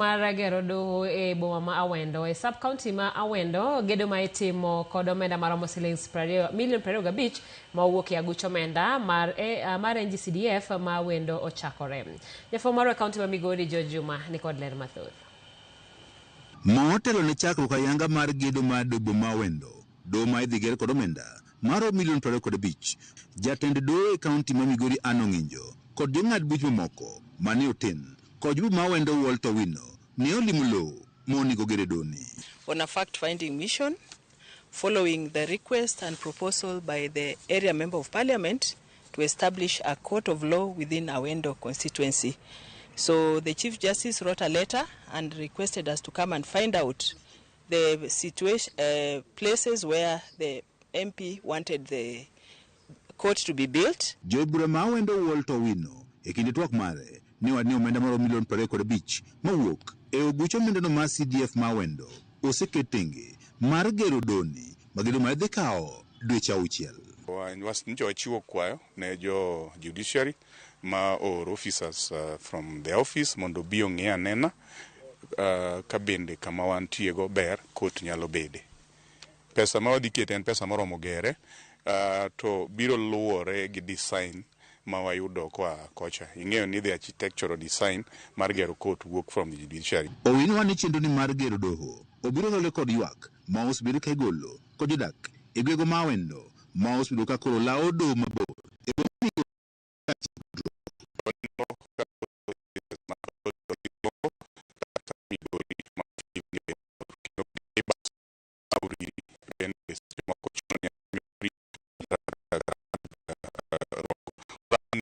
Mar gero doho e boma ma Awendo e sub county ma Awendo, gedo ma itimo kod omenda maromo silings milion 25 ma owuok e aguch omenda mar, e, mar NGCDF ma Awendo ochakore. Jafwambo marwa e county ma Migori George Juma ni kod ler mathoth. Motelo ne chakruok ayanga mar gedo mar doho ma Awendo, doho ma idhi ger kod omenda maromo milion 25. Jatend doho e county ma Migori Anne Ong'injo kod jong'ad buch mamoko mane oten kod jobu ma Awendo Walter Owino ne olimo lowo monego gere doni. On a fact-finding mission following the request and proposal by the area member of parliament to establish a court of law within Awendo constituency. So the Chief Justice wrote a letter and requested us to come and find out the situation, places where the MP wanted the court to be built. Jobura ma Awendo Walter Owino e kinde twak mare ne owacho ni omenda maromo milion 25 mowuok e oguch omendano mar CDF ma Awendo oseket tenge mar gero doni ma gedo mare dhi kawo dweche 6. Nyocha wachiwo kwayo ne jo judiciary ma ooro officers from the office mondo obi ong'i anena ka bende kama wantie go ber court nyalo bede. Pesa ma wadhi kete en pesa moromo gere, to biro luwore gi design ma wayudo koa kocha. Ing'eyo ni the architectural design mar gero court wuok from the judiciary. Owino wacho ni chenro ni mar gero doho obiro lore kod ywak ma osebedo ka igolo kod jodak e gwenge ma Awendo ma osebedo ka koro lawo doho mabor.